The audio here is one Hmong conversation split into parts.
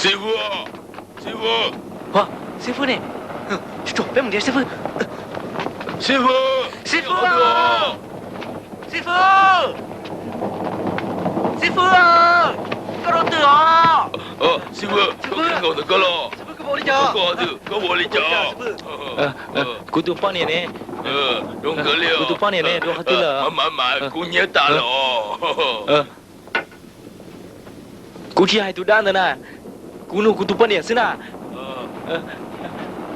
Xib fwb, xib fwb, xib fwb ne, tsuag tsuag peb mus nrhiav xib fwb. Xib fwb, xib fwb, xib fwb, xib fwb, koj rau twg os? Xib fwb, koj nkaus ntawm koj los. Koj ua li cas? Kuv tus poj niam ne. Kuv tus poj niam ne dua qhov twg lawm? Kuv nyiab tas lawm os. Kuv tsis hais tus dab ntawd na, kuv nug kuv tus poj niam xwb na.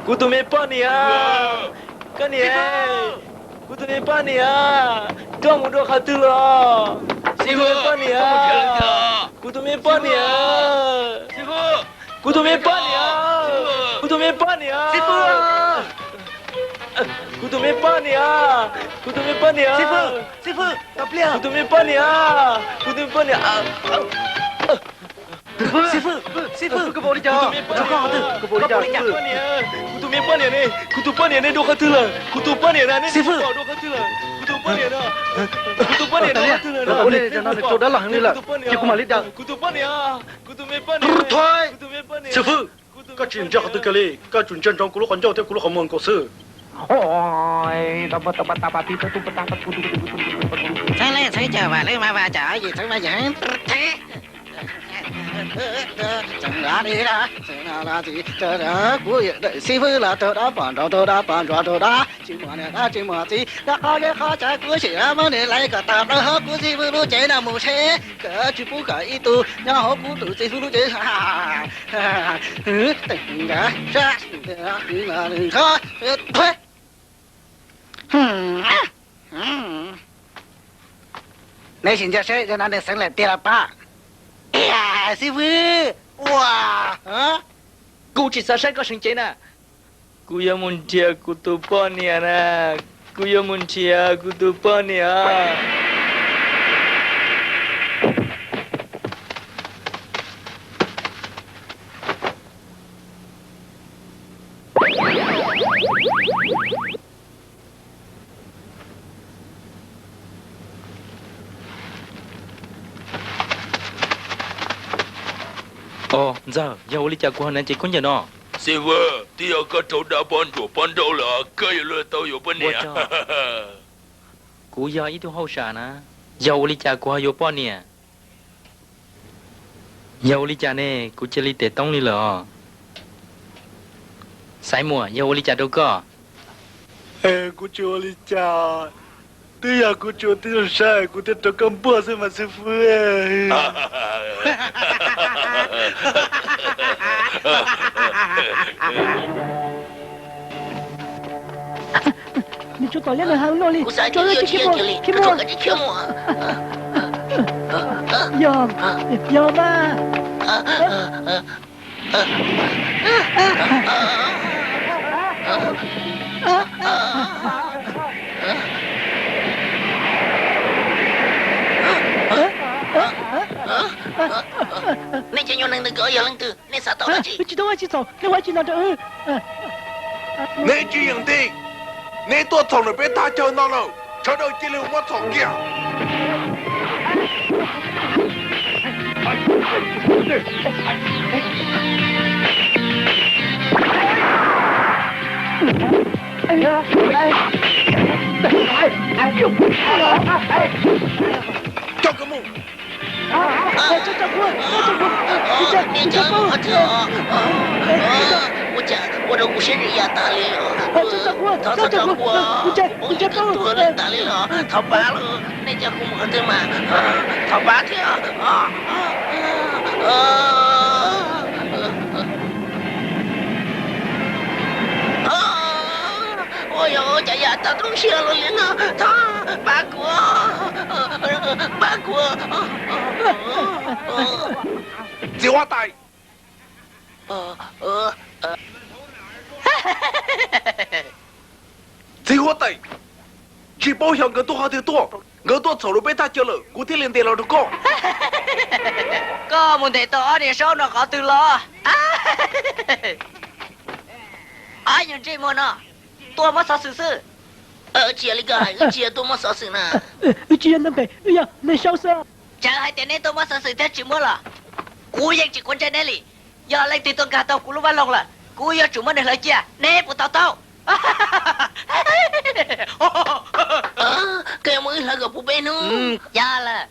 Kuv tus me poj niam, koj niam, kuv tus me poj niam, koj mus dua qhov twg los? Kuv tus me poj niam, kuv tus me poj niam, kuv tus me poj niam, kuv tus me poj niam, kuv tus me poj niam, kuv tus me poj niam, kuv tus me poj niam, kuv tus me poj niam. Xib fwb, xib fwb, koj ua li cas? Kuv tus me poj niam ne, kuv tus poj niam ne dua qhov twg lawm? Kuv tus poj niam na, nej mus pom dua qhov twg lawm? Kuv tus poj niam na, kuv tus poj niam dua qhov twg lawm? Ua li cas no nws rau dab laug heev li lawm, ces kuv mam li dag. Kuv tus poj niam, kuv tus me poj niam, kuv tus me poj niam. Xib fwb, koj tsis ntsia qhov twg kiag li, koj tsuas ntsia ntsoov kuv lub qhov ncauj thiab kuv lub qhov muag nkaus xwb. Txheeb leej txheeb cawm vam leej ma va cawm yim txheeb ma yim heev. Kuv xib fwb los raug dab pom nrov raug dab pom nrov raug dab tsis muaj niam dab tsis muaj txiv, dab qhov zeb qhov tsav kuv sim muab nws laiv kom tawm plaws hauv kuv xib fwb lub cev no mus seb kom tsis pub kom ib tug nyob hauv kuv tus xib fwb lub cev. Neb sim ntsia seb yog no nws xeev lawm tiag los pab. Xib fwb, ua, kuv tsis xav saib koj seev cev na. Kuv yuav mus nrhiav kuv tus poj niam na. Kuv yuav mus nrhiav kuv tus poj niam. Os, ntxawg, yog ua li cas kuv ho hnav cev khaub ncaws no? Xib fwb, twb yog koj raug dab poj ntsuam poj nrauj lawm, koj yuav luag tau yuav poj niam. Kuv yog ib tug hauj sam na, yog ua li cas kuv ho yuav poj niam? Yog ua li cas ne, kuv cia li tes toob li lawm os. Xaiv Muas, yog ua li cas rau koj? Kuv tsis ua li cas, twb yog kuv tsis ua tib zoo saib kuv thiaj raug koj npuaj xwb mas xib fwb. Tsuas tom liab nws heev luaj li, tsuas yog tib khib muag, khib muag. Yog, yog mas. Nej cov nyuag neeg ntawm ko yog leej twg? Nej xav tau dab tsi? Tsis tau ua tsis txhaum, nej ua tsis no rau wb. Neb tsis yeem tig, neb tuaj txhaum nws peb thaj chaw no lawm, sawv daws cia li muab txhom kiag. Coj kiag mus. Ua cas ua rau kuv siab ntsws ya tas li lawm. Thov txhob tso kuv, kuv poob ntsej muag tuag li tas li lawm. Thov pab lauj, nej coj kuv mus qhov twg mas, thov pab thiab. Ua yog ua cas yam tau rau siab luaj li no, thov pab kuv, pab kuv. Txiv huab tais, txiv huab tais, tsis paub xyov nkawd tuaj qhov twg tuaj, nkawd tuaj txhaum rau peb thaj chaw lawm kuv thiaj li ntes los rau koj. Koj mus ntes tau ob niag saub no qhov twg los? Ob yawg ntsej muag no tuaj muab xov xwm xwb. Tsis yog li koj hais, wb tsis yog tuaj muab xov xwm na. Wb tsis yog neeg phem, wb yog neeg saub xwb. Txawm hais tias neb tuaj muab xov xwm thiab tsis muab los kuv yeej tsis quav ntsej neb li. Yog leej twg tuaj nkag tau kuv lub vaj loog lawm, kuv yuav tsum muab nws hlawv cia, neb puas to taub? Koj yuav muab wb hlawv kom puv peb hnub? Yog lawm.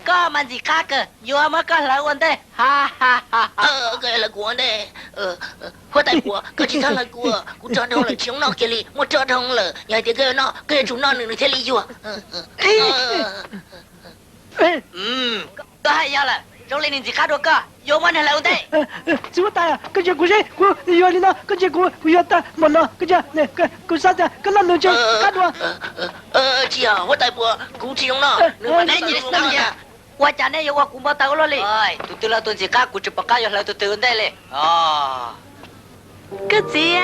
Koj mas ntxim qab kawg, yuav muab koj hlawv ua ntej. Koj yuav hlawv kuv ua ntej? Huab tais puas, koj tsis txhob hlawv kuv, kuv rog dhau lawm tsis zoo noj kiag li, muaj rog dhau lawm, yog hais tias koj yuav noj koj yuav tsum noj nws nws thiaj li yuag. Koj hais yog lawm, zoo li nws ntxim qab dua koj, yuav muab nws hlawv ua ntej. Txiv huab tais, koj ntsia kuv seb, kuv yuag li no, koj ntsia kuv, kuv yuag tag npaum no, koj ntsia, kuv xav tias koj noj nws ntsis qab dua. Tsis yog huab tais puas, kuv tsis zoo noj. Ua cas nej yuav ua kuv npau taws ua luaj li? Tus twg los tus ntxim qab, kuv tsis pom qab yuav hlawv tus twg ua ntej li. Koj txiv,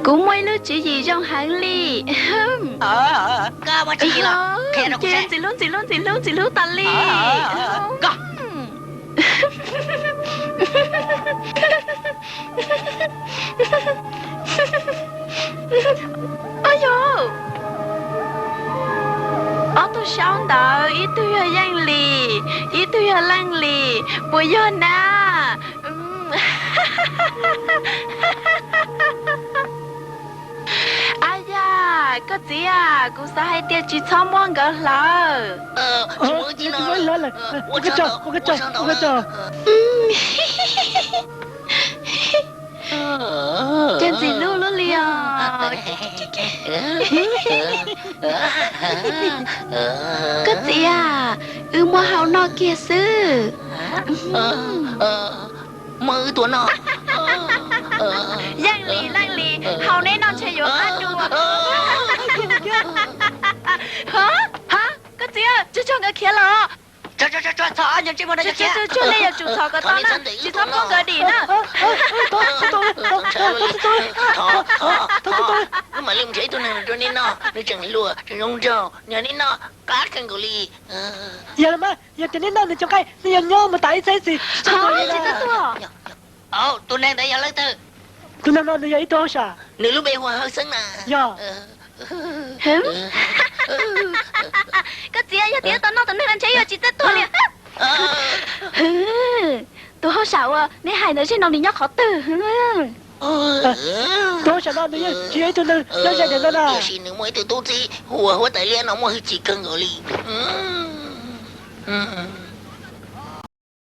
kuv muaj ib lub tswv yim zoo heev li. Ces ntxim hlub ntxim hlub ntxim hlub ntxim hlub tas li. Au yog, ob tug saub ntawd ib tug yog Yeej Lis, ib tug yog Leej Lis, puas yog na? Ab yam, koj txiv a, kuv xav hais tias tsis txhob muab nkawd hlawv. Ces ntxim hlub luaj li os. Koj txiv a, wb muab hau noj kiag xwb. Muab wb tua noj. Yeej Lis, Leej Lis, hau neb noj ntshe yuav qab dua. Ha, koj txiv, tsuag tsuag nkawd khiav los. Tsuag tsuag, nej yuav tsum txhom kom tau na, tsis txhob pub nkawd dim na. Wb mam li mus nrhiav ib tug neeg rau neb noj, nws tseem hluas tseem zoo nraug, nrog neb noj qab kawg nkaus li. Yog los mas, yog tias neb noj nws cov nqaij, nws yuav nyob mus tas ib txhiab ib txhis. Tus neeg ntawd yog leej twg? Tus neeg no nws yog ib tug hauj sam. Nws lub npe hu ua Hawj Xeeb na. Yog. Koj txiv, yog tias tau noj tus neeg no ntshe yuav tsis txawj tuag li. Tus hauj sam uas neb hais ntawd zaum no nws nyob qhov twg? Tus hauj sam no nws yeej tsis yog ib tug neeg nyob ze ntawm no na. Tiam sis nws muaj ib tug tub txib hu ua huab tais liab no muaj hwj chim kawg nkaus li.